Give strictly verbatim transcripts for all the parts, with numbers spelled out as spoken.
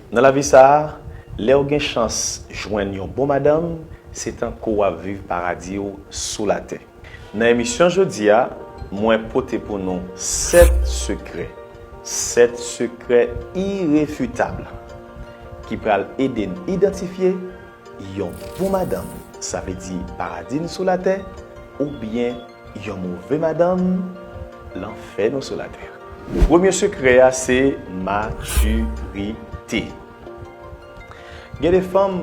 Nan lavi sa a, lè w gen chans jwenn yon bon madanm, se tankou w ap viv paradi w sou latè. Nan emisyon jodi a, mwen pote pou nou sèt sekrè, sèt sekrè irefitab ki pral ede n idantifye yon bon madanm, sa vle di paradi n sou latè, oubyen yon move madanm, lanfè nou sou latè. Premye sekrè a se matirite. Gen de fanm,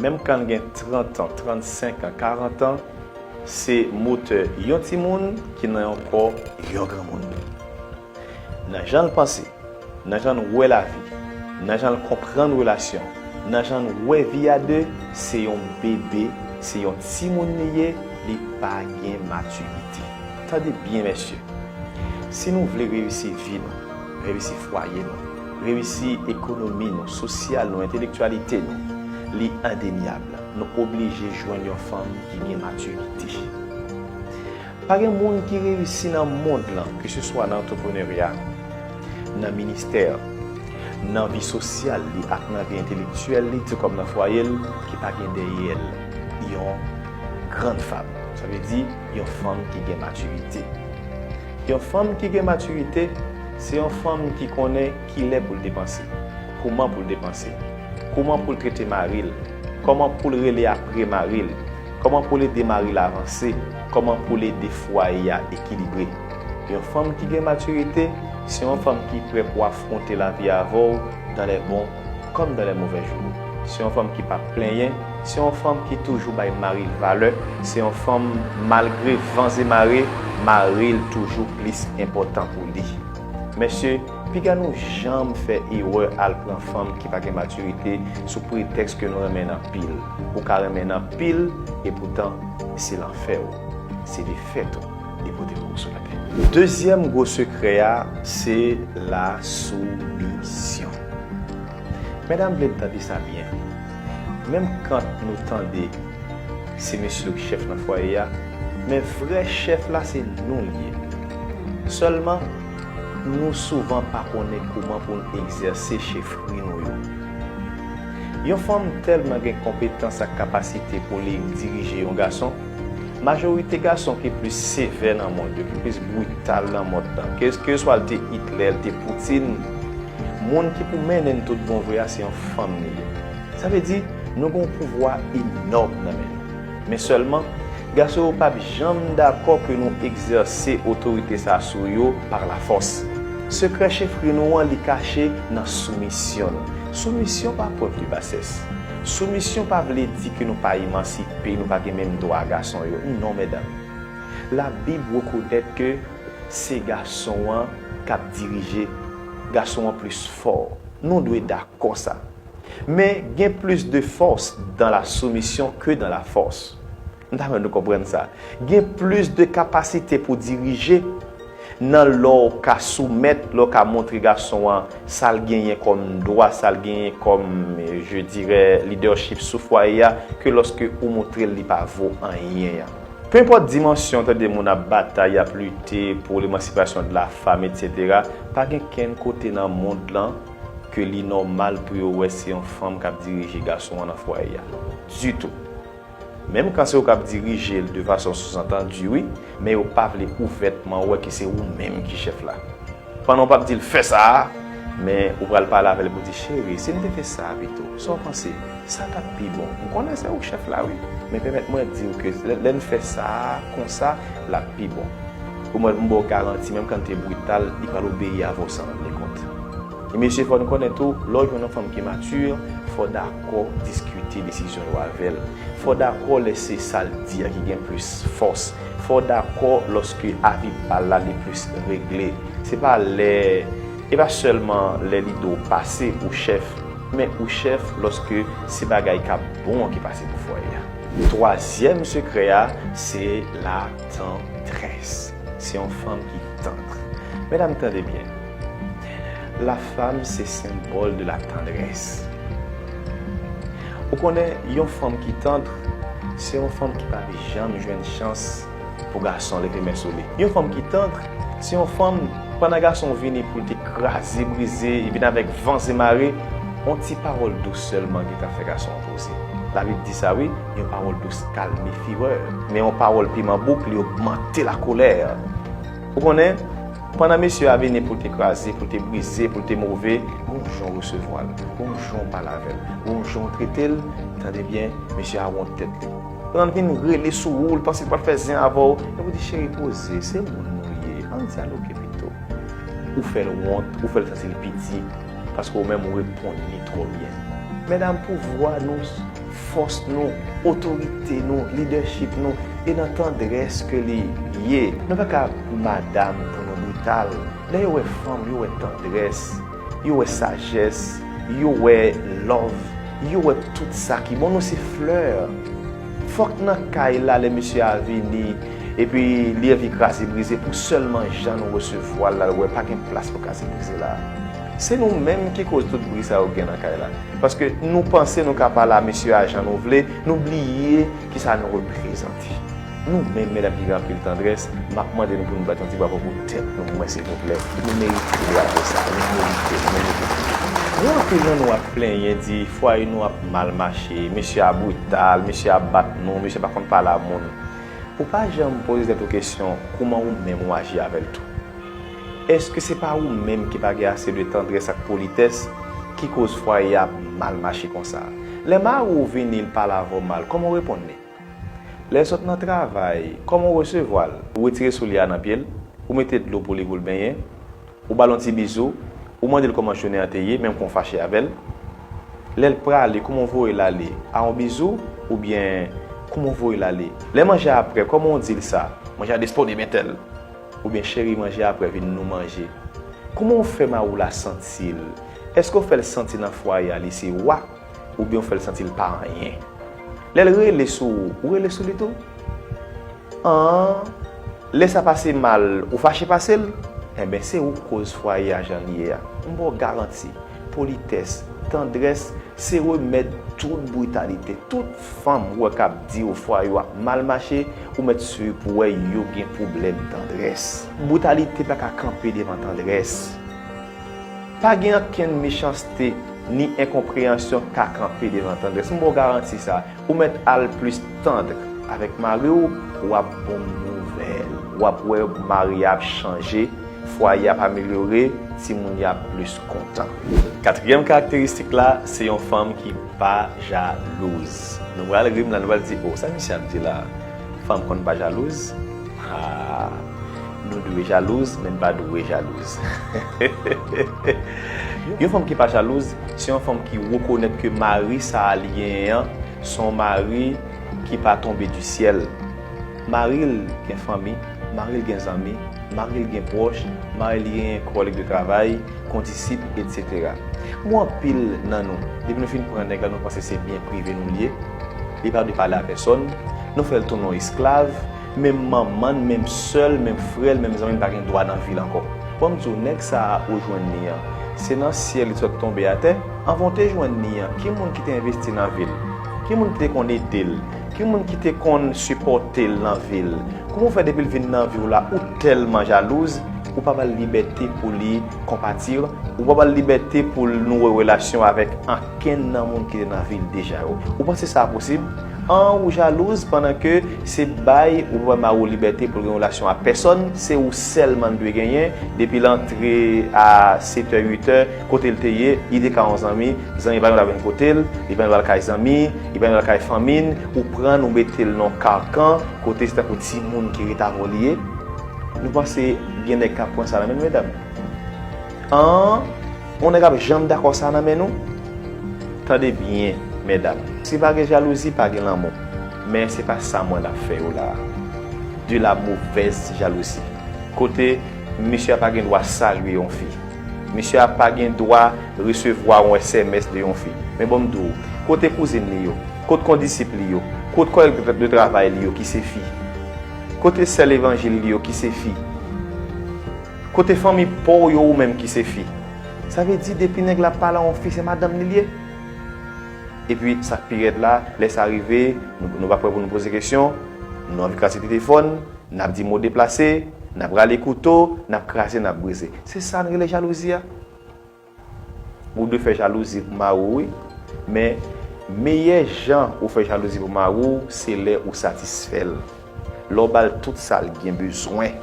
menm kan l gen trant an, trannsenk an, karant an, se motè yon timoun ki nan yon kò yon granmoun. Nan jan l panse, nan jan l wè lavi, nan jan l konprann relasyon, nan jan l wè vi a de, se yon bebe, se yon timoun li ye, li pa gen matirite. Tande byen, mesye. Si nou vle reyisi vi nou, reyisi fwaye nou, reyisi ekonomi nou, sosyal nou, entelektyalite nou, li endenyab. Nou oblije jwenn yon fanm ki gen matirite. Pa gen moun ki reyisi nan mond lan, keseswa nan antreprenerya, nan ministè, nan vi sosyal li ak nan vi entelektyèl li, tou kòm nan fwaye l, ki pa gen dèyè l yon grann fanm. Sa vle di, yon fanm ki gen matirite. Yon fanm ki gen matirite, se yon fanm ki konnen kilè pou l depanse, kòman pou l depanse, kòman pou l trete mari l, kòman pou l rele apre mari l, kòman pou l ede mari l avanse, kòman pou l ede fwaye a ekilibre. Yon fanm ki gen matirite, se yon fanm ki prè pou afwonte lavi avè w dans les bons comme dans les mauvais jours. Se yon fanm ki pa plenyen, se yon fanm ki toujou bay mari l valè, se yon fanm, malgre van e mare, mari l toujou plis enpòtan pou li. Mesye, piga nou janm fè erè al pran fanm ki pa gen matirite sou pretèks ke nou renmen n anpil. Ou ka renmen n anpil, epoutan, se lanfè w, se defèt ou li pote pou ou sou latè. Dezyèm gwo sekrè a, se la soumisyon. Medam, vle n tande sa byen. Menm kan nou tande se mesye yo ki chèf nan fwaye a, men vrè chèf la se nou l ye. Sèlman, nou souvan pa konnen kòman pou n egzèse chefri nou yo. Yon fanm tèlman gen konpetans ak kapasite pou li dirije yon gason, majorite gason ki plis sevè nan mond yo, ki plis brital nan mond lan, kèlkeswa l te Hitler, l te Putin, moun ki pou mennen n tout bon vre a, se yon fanm li ye. Sa vle di, nou gen yon pouvwa enòm nan men nou. Men sèlman, gason yo p ap janm dakò ke nou egzèse otorite sa a sou yo pa lafòs. Sekrè chefri nou an, li kache nan soumisyon nou. Soumisyon pa pwèv de basès. Soumisyon pa vle di ke nou pa emansipe, nou pa gen menm dwa a gason yo. Non, medam. Labib rekonèt ke se gason an k ap dirije, gason an plis fò. Nou dwe dakò sa. Men gen plis de force dans la soumission que dans la force. M ta renmen nou konprann sa. Gen plis de kapasite pou dirije nan lè w ka soumèt, lè w ka montre gason an sa l genyen kòm dwa, sa l genyen kòm, je dirais, leadership sou fwaye a, ke lòske ou montre l li pa vo anyen an. Penpòt dimansyon, tande moun ap batay, ap lite pou lemansipasyon de la femme, et cetera, pa gen kenn kote nan mond lan ke li nòmal pou yo wè se yon fanm k ap dirije gason an nan fwaye a. Ditou. Menm kan se ou k ap dirije l de fason souzantandi, wi, men yo pa vle ouvètman wè ke se ou menm ki chèf la. Pandan w p ap di l fè sa a, men ou pral pale avè l pou di, cheri, si n te fè sa a pito, sa w panse? Sa t ap pi bon. M konnen se ou k chèf la, wi, men pèmèt mwen di w ke lè, lè n fè sa a konsa, l ap pi bon. Ou mwen, m ba w garanti, menm kan l te brital, li pral obeyi avè w san rann li kont. E mesye, fò n konnen tou, lè w jwenn yon fanm ki mati, fò w dakò diskite desizyon yo avè l. Fò w dakò lè se sa l di a ki gen plis fòs. Fò w dakò lòske avi pa l la li plis regle. Se pa lè, e pa sèlman lè lide w pase ou chèf, men ou chèf lòske se bagay k ap bon an ki pase pou fwaye a. Twazyèm sekrè a, se latandrès. Se yon fanm ki tann. Medam, tande byen. La femme, c'est symbole de la tendresse. Ou konnen, yon fanm ki tann, se yon fanm ki pa janm jwenn chans pou gason leve men sou li. Yon fanm ki tann, se yon fanm, pandan gason vini pou l te kraze, brize, li vin avèk van e mare, Yon ti pawòl dous sèlman gentan fè gason an poze. Labib di sa wi, yon pawòl dous kalme firè, men yon pawòl piman bouk li ogmante lakolè. Ou konnen, pandan mesye a vini pou l te kraze, pou l te brize, pou l te move, gon jan w resevwa l, gon jan w pale avè l, gon jan w trete l, tande byen, mesye a wont tèt li. Pandan l vin rele sou ou, l panse l pral fè zen avè w, epi w di, cheri, poze, se moun nou ye, ann dyaloge pito. Ou fè l wont, ou fè l santi l piti, paske ou menm ou reponn li twò byen. Medam, pouvwa nou, fòs nou, otorite nou, lidèchip nou, e nan tandrès ke li ye. Nou pa ka madam pou nou brital. Lè yo wè fanm, yo wè tandrès, yo wè sajès, yo wè love, yo wè tout sa ki bon. Nou se flè. Fòk nan kay la, lè mesye a vini, epi li anvi kraze brize, pou sèlman jan nou resevwa l la, l wè pa gen plas pou kraze brize la. Se nou menm ki koz tout bri sa yo gen nan kay la. Paske nou panse nou ka pale a mesye a jan nou vle, nou bliye kisa nou reprezante. Nou menm, medam ki gen anpil tandrès, m ap mande nou pou nou bat yon ti bravo pou tèt nou pou mwen, silvouplè. Nou merite bravo sa, nou merite, nou merite. Gen anpil nan nou ap plenyen, di fwaye nou ap mal mache, mesye a brital, mesye a bat nou, mesye pa konn pale a moun. Ou pa janm poze tèt ou kesyon, kouman ou menm ou aji avè l tou? Èske se pa ou menm ki pa gen ase de tandrès ak politès ki koz fwaye a ap mal mache konsa? Lè mari w vini, l pale avè w mal, kòman w reponn li? Lè l sot nan travay, kòman w resevwa l? Ou retire soulye a nan pye l, ou mete dlo pou li pou l benyen, ou ba l yon ti bizou, ou mande l kòman jounen an te ye, menm kan w fache avè l. Lè l prale, kòman w voye l ale? A yon bizou oubyen kòman w voye l ale? Lè manje a prè, kòman w di l sa? Manje a disponib entèl. Oubyen cheri, manje a prè, vin nou manje. Kòman w fè mari w la santi l? Èske w fè l santi nan fwaye a li se wa? Oubyen w fè l santi l pa anyen? Lè l rele sou ou, ou rele sou li tou? An, lè sa pase mal, ou fache pase l? Enben, se ou k koz fwaye a jan l ye a. M ba w garanti, politès, tandrès, se remèd tout britalite. Tout fanm ou wè k ap di yo fwaye yo ap mal mache, ou mèt swiv pou wè yo gen pwoblèm tandrès. Britalite pa ka kanpe devan tandrès. Pa gen ankenn mechanste ni enkonpreyansyon k ka kanpe devan tandrès. M ba w garanti sa. Ou mèt al plis tandr avèk mari w, w ap bon nouvèl. W ap wè mari a ap chanje, fwaye a ap amelyore, timoun yo ap plis kontan. Katriyèm karakteristik la, se yon fanm ki pa jalouz. Nou pral ri m la, nou pral di, o, sa misye ap di la? Fanm konn pa jalouz? Ah, nou dwe jalouz, men n pa dwe jalouz. Yon fanm ki pa jalouz, se yon fanm ki rekonèt ke mari sa a li genyen an, se yon mari ki pa tonbe di syèl. Mari l gen fanmi, mari l gen zanmi, mari l gen pwòch, mari l gen kòlèg de travay, kondisip, etsetera. Gen anpil nan nou, depi nou fin pran nèg la, nou panse se byen prive nou l ye. Li pa dwe pale a pèsòn. Nou fè l tounen yon esklav. Menm manman n, menm sè l, menm frè l, menm zanmi l pa gen dwa nan vi l ankò. Bon, m di w, nèg sa a ou jwenn li an, se nan syèl li sot tonbe atè. Anvan w te jwenn li an, ki moun ki te envesti nan vi l? Ki moun ki te konn ede l? Ki moun ki te konn sipòte l nan vi l? Kouman w fè depi l vin nan vi w la, ou tèlman jalouz, ou pa ba l libète pou li konpati, ou pa ba l libète pou l nouwe relasyon avèk ankenn nan moun ki te nan vi l deja yo? Ou panse sa posib? An, ou jalouz pandan ke se bay ou pa bay mari w libète pou l gen relasyon ak pèsòn, se ou sèlman l dwe genyen, depi l antre a sèt è, uit è, kote l te ye, li te ka yon zanmi, zanmi pa gen dwa vin kote l, li pa gen dwa al kay zanmi, li pa gen dwa al kay fanmi n, ou pran l, ou mete l nan yon kakan, kote se tankou timoun ki ret avè w li ye. Nou panse gen nèg k ap pran sa nan men nou, medam? An, yon nèg ap janm dakò sa nan men nou? Tande byen, medam. Si pa gen jalouzi, pa gen lanmou. Men se pa sa mwen ap fè yo la a. De la mauvaise jalousie. Kote misye a pa gen dwa salye yon fi. Misye a pa gen dwa resevwa yon S M S de yon fi. Men bon m di w, kote kouzin li yo? Kot kondisip li yo? Kot kòlèg de travay li yo ki se fi? Kote sè levanjil li yo ki se fi? Kote fanmi pa w yo ou menm ki se fi? Sa vle di depi nèg la pale a yon fi, se madanm li l ye. Epi sa k pi rèd la, lè sa rive, nou, nou pa prè pou nou poze kesyon, nou anvi kraze telefòn, n ap di mo deplase, n ap rale kouto, n ap kraze, n ap brize. Se sa n rele jalouzi a. Ou dwe fè jalouzi pou mari w, wi. Men, meyè jan ou fè jalouzi pou mari w, se lè ou satisfè l. Lè w ba l tout sa l gen bezwen.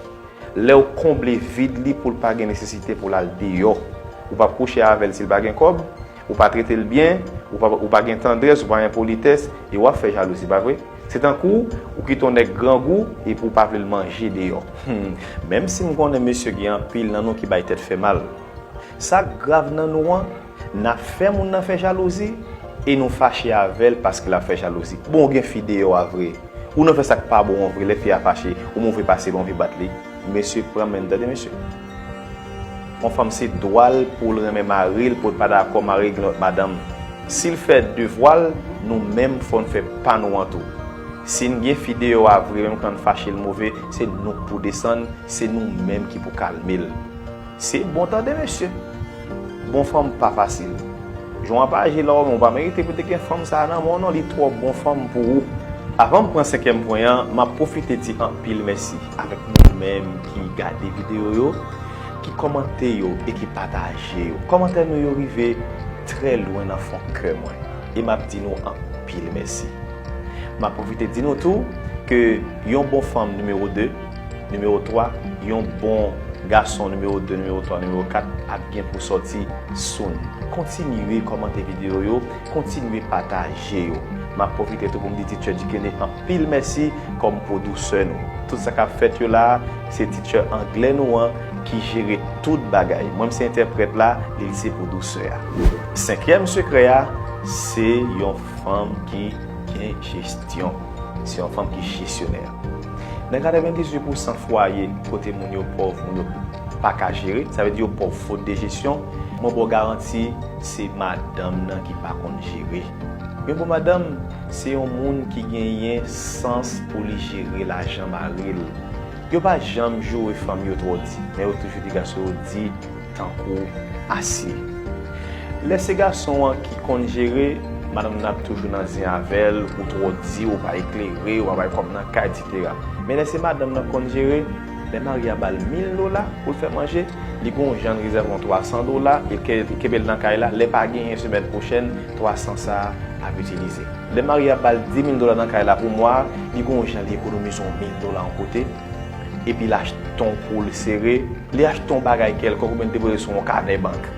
Lè w konble vid li pou l pa gen nesesite pou l al deyò. Ou p ap kouche avè l si l pa gen kòb, ou pa trete l byen, ou pa, ou pa gen tandrès, ou pa gen politès, e w ap fè jalouzi, pa vre? Se tankou ou kite yon nèg grangou epi w pa vle l manje deyò. Hmm, menm si m konnen mesye gen anpil nan nou ki bay tèt fè mal. Sa k grav nan nou an, n ap fè moun nan fè jalouzi e nou fache avè l paske l ap fè jalouzi. Bon, ou gen fi deyò a vre. Ou nan fè sa k pa bon an vre, lè fi a fache, ou move pase l, ou anvi bat li. Mesye, pran men n, tande mesye. Yon fanm se dwa l pou l renmen mari l, pou l pa dakò mari l gen lòt madanm. Si l fè devwa l, nou menm fò n fè pa nou an tou. Si n gen fi deyò a vre, menm kan n fache l move, se nou k pou desann, se nou menm ki pou kalme l. Se bon tande mesye. Bon fanm pa fasil. Jan w ap aji la, ou menm ou pa merite pou te gen fanm sa a nan men w non, li twò bon fanm pou ou. Avan m pran senkyèm pwen an, m ap pwofite di anpil mèsi avèk nou menm ki gade videyo yo, ki kòmante yo e ki pataje yo. Kòmantè nou yo rive trè lwen nan fon kè mwen. E m ap di nou anpil mèsi. M ap pwofite di nou tou ke yon bon fanm nimewo de, nimewo twa, yon bon gason nimewo de, nimewo twa, nimewo kat ap gen pou sòti soon. Kontinye kòmante videyo yo, kontinye pataje yo. M ap pwofite tou pou m di Teacher Dikene anpil mèsi kòm pwodiktè nou. Tout sa k ap fèt yo la, se teacher anglè nou an ki jere tout bagay. Mwen, m se entèprèt la, li, li se pwodiktè a. Senkyèm sekrè a, se yon fanm ki gen jesyon. Se yon fanm ki jesyonè. Nan katrevendizuit pousan fwaye kote moun yo pòv, moun yo pa ka jere, sa vle di yo pòv fot de jesyon, mwen ba w garanti se madanm nan ki pa konn jere. Yon bon madanm, se yon moun ki genyen sans pou li jere lajan mari l. Yo pa janm joure fanm yo twò di, men yo toujou di gason yo di tankou asye. Lè se gason an ki konn jere, madanm nan ap toujou nan zen avè l, ou twò di, ou pa eklere, ou pa bay kòb nan kay, etsetera. Men lè se madanm nan konn jere, lè mari a ba l mil dola pou l fè manje, li gon jan l rezève yon twa san dola, e ke, kenbe l nan kay la, lè pa genyen semèn pwochèn, twa san sa a ap itilize. Lè mari a ba l di mil dola nan kay la pou mwa a, li gon jan li ekonomize yon mil dola yon kote, epi l achte yon poul sere, li achte yon bagay kèlkonk oubyen l depoze sou yon kanè bank.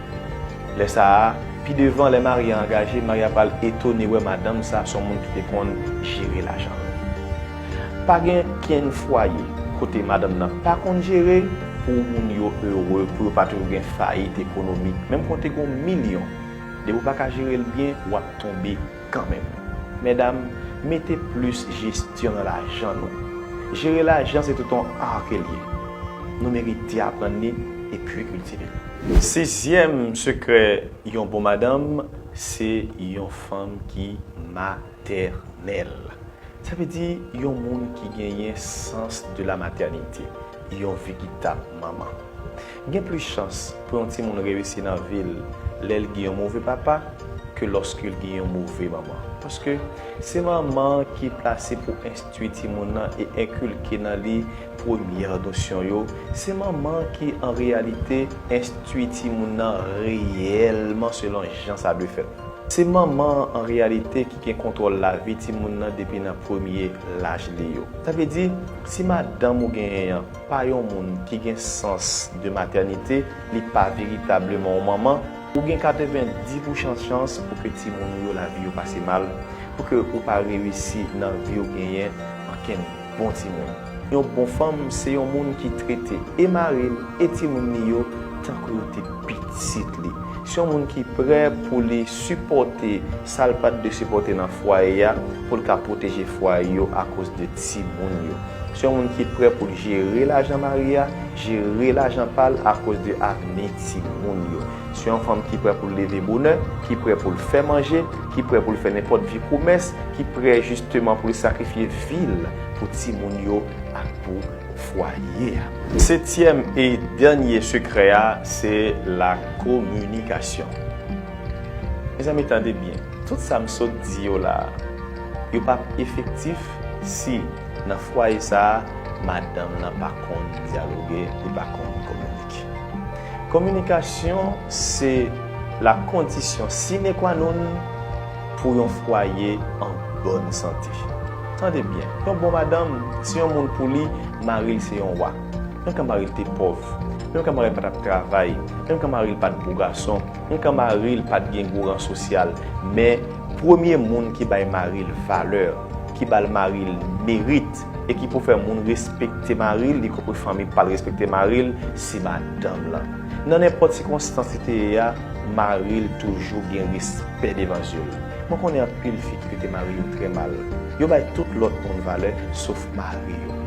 Lè sa a, pi devan, lè mari a angaje, mari a pral etone wè madanm sa se yon moun ki te konn jere lajan. Pa gen kenn fwaye kote madanm nan pa konn jere pou moun yo ere, pou yo pa toujou gen fayit ekonomik. Menm kon te gen yon milyon, depi w pa ka jere l byen, w ap tonbe kanmenm. Medam, mete plis jesyon nan lajan nou. Jere lajan se tout yon ar ke l ye. Nou merite aprann li epi kiltive l. Sizyèm sekrè yon bon madanm, se yon fanm ki matènèl. Sa vle di yon moun ki genyen sans de la matènite, yon veritab manman. Gen plis chans pou yon timoun reyisi nan vi l lè l gen yon move papa ke lòske l gen yon move manman. Paske se manman an ki plase pou enstwi timoun nan e enkilke nan li premyè nosyon yo. Se manman an ki, an reyalite, enstwi timoun nan reyèlman selon jan sa dwe fèt. Se manman an, an reyalite, ki gen kontwòl lavi timoun nan depi nan premye laj li yo. Sa vle di, si madanm ou genyen an pa yon moun ki gen sans de matènite, li pa veritableman yon manman, ou gen katrevenndis pousan chans pou ke timoun ou yo lavi yo pase mal, pou ke ou pa reyisi nan vi w genyen ankenn bon timoun. Yon bon fanm se yon moun ki trete e mari l e timoun li yo tankou yo te pitit li. Se yon moun ki prè pou li sipòte sa l pa t dwe sipòte nan fwaye a, pou l ka pwoteje fwaye yo akoz de timoun yo. Se yon moun ki prè pou l jere lajan mari a, jere lajan pa l akoz de avni timoun yo. Se yon fanm ki prè pou l leve bonè, ki prè pou l fè manje, ki prè pou l fè nenpòt vye komès, ki prè jisteman pou l sakrifye vi l pou timoun yo ak pou fwaye a. Setyèm e dènye sekrè a, se la kominikasyon. Mezanmi, tande byen. Tout sa m sot di yo la a, yo p ap efektif si nan fwaye sa a, madanm nan pa konn dyaloge, li pa konn kominike. Kominikasyon se La kondisyon sine qua non pou yon fwaye an bòn sante. Tande byen, yon bon madanm se yon moun pou li, mari l se yon wa. Menm kan mari l te pòv, menm kan mari l pa t ap travay, menm kan mari l pa t bo gason, menm kan mari l pa t gen gwo ran sosyal, men premye moun ki bay mari l valè, ki ba l mari l merit, e ki pou fè moun respekte mari l, li konprann fanmi pa l respekte mari l, se madanm lan. Nan nenpòt sikonstans li te ye a, mari l toujou gen respè devan zye l. Mwen konnen anpil fi ki trete mari yo trè mal. Yo bay tout lòt moun valè, sof mari yo.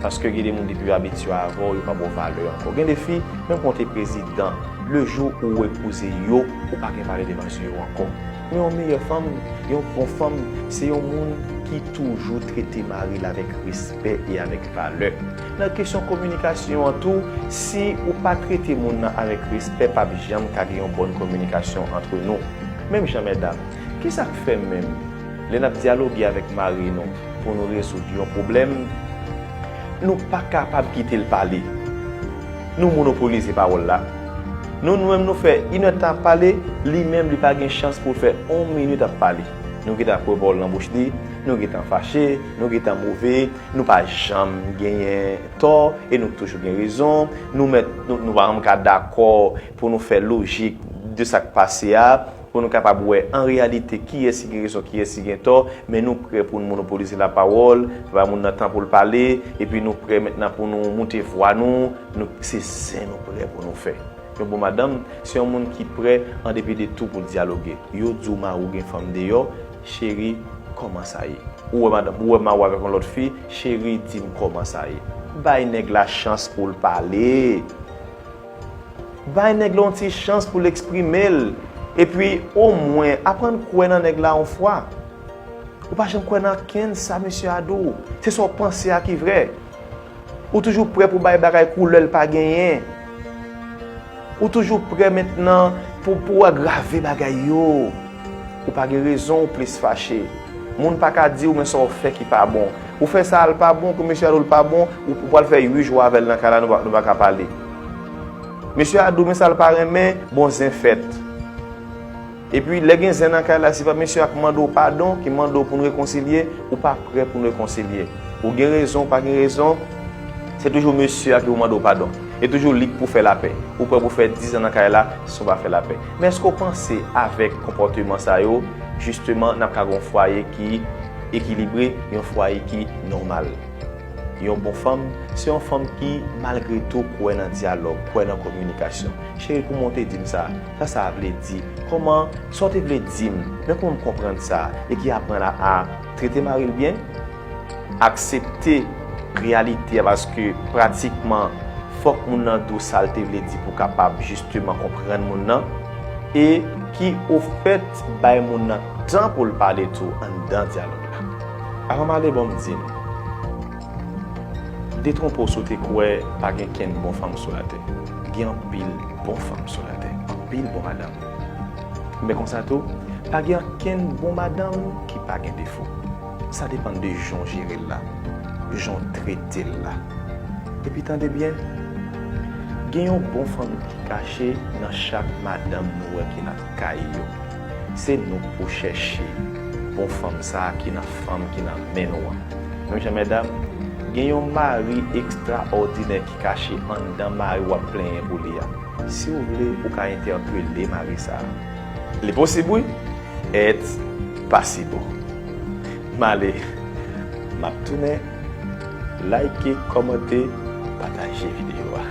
Paske gen de moun depi yo abitye avè w, yo pa ba w valè ankò. Gen de fi, menm kan w te prezidan, le jou ou epouze yo, ou pa gen valè devan zye yo ankò. Men yon meyè fanm, yon bon fanm, se yon moun ki toujou trete mari l avèk respè e avèk valè. Nan kesyon kominikasyon an tou, si ou pa trete moun nan avèk respè, p ap janm ka gen yon bòn kominikasyon antre nou. Menm jan, medam, kisa k fè menm lè n ap dyaloge avèk mari nou pou nou rezoud yon pwoblèm, nou pa kapab kite l pale? Nou monopolize pawòl la. Nou, nou menm, nou fè inèdtan ap pale, li menm, li pa gen chans pou l fè yon minit ap pale. Nou gentan ap wè pawòl nan bouch li, nou gentan fache, nou gentan move, nou pa janm genyen tò, e nou toujou gen rezon. Nou mèt, nou, nou pa janm ka dakò pou nou fè lojik de sa k pase a, pou nou kapab wè an reyalite kiyès ki gen rezon, kiyès ki gen tò, men nou prè pou nou monopolize lapawòl, pa bay moun nan tan pou l pale, epi nou prè mentnan pou nou moute vwa nou, nou, se zen nou prè pou nou fè. Yon bon madanm, se yon moun ki prè, an depi de tou, pou l dyaloge. Yo di w mari w gen fanm deyò, cheri, kòman sa ye? Ou wè madanm, ou wè mari w avèk yon lòt fi, cheri, di m kòman sa ye. Bay nèg la chans pou l pale. Bay nèg la yon ti chans pou l eksprime l. Epi, omwen, aprann kwè nan nèg la yon fwa. Ou pa janm kwè nan kenn sa mesye a di w. Se sa w panse a ki vrè. Ou toujou prè pou bay bagay koulè l pa genyen. Ou toujou prè mentnan pou, pou w agrave bagay yo. Ou pa gen rezon, ou plis fache. Moun pa ka di w men sa w fè ki pa bon. Ou fè sa a l pa bon, kou mesye a di w l pa bon, ou, ou pral fè uit jou avè l nan kay la, nou pa, nou pa ka pale. Mesye a di w men sa l pa renmen, bon zen fèt. Epi lè gen zen nan kay la, se pa mesye a k mande w padon, ki mande w pou n rekonsilye, ou pa prè pou n rekonsilye. Ou gen rezon, ou pa gen rezon, se toujou mesye a ki pou mande w padon. E toujou li k pou fè lapè. Ou prè pou fè diz an nan kay la san w pa fè lapè. Men èske w panse avèk konpòteman sa yo, jisteman, n ap ka gen yon fwaye ki ekilibre, yon fwaye ki nòmal? Yon bon fanm, se yon fanm ki, malgre tou, kwè nan dyalòg, kwè nan kominikasyon. Cheri, kouman w te di m sa? Sa sa vle di? Kòman, sa w te vle di m? Men kòman m konprann sa? E ki aprann a, a trete mari l byen, aksepte reyalite a, paske pratikman, fòk moun nan di w sa l te vle di pou w kapab jisteman konprann moun nan, e ki, ofèt, bay moun nan tan pou l pale tou anndan dyalòg la. Avan m ale, bon, m di n, detwonpe w si w te kwè pa gen kenn bon fanm sou latè. Gen anpil bon fanm sou latè, anpil bon madanm. Men konsa tou, pa gen ankenn bon madanm ki pa gen defo. Sa depann de jan w jere l la, jan w trete l la. Epi tande byen, gen yon bon fanm ki kache nan chak madanm nou wè ki nan kay yo. Se nou k pou chèche bon fanm sa a ki nan fanm ki nan men nou an. Menm jan, medam, gen yon mari ekstraòdinè ki kache anndan mari w ap plenyen pou li a. Si w vle, ou ka entèpele mari sa a. Li posib, wi. It's possible. M ale. M ap tounen. Like, kòmante, pataje videyo a.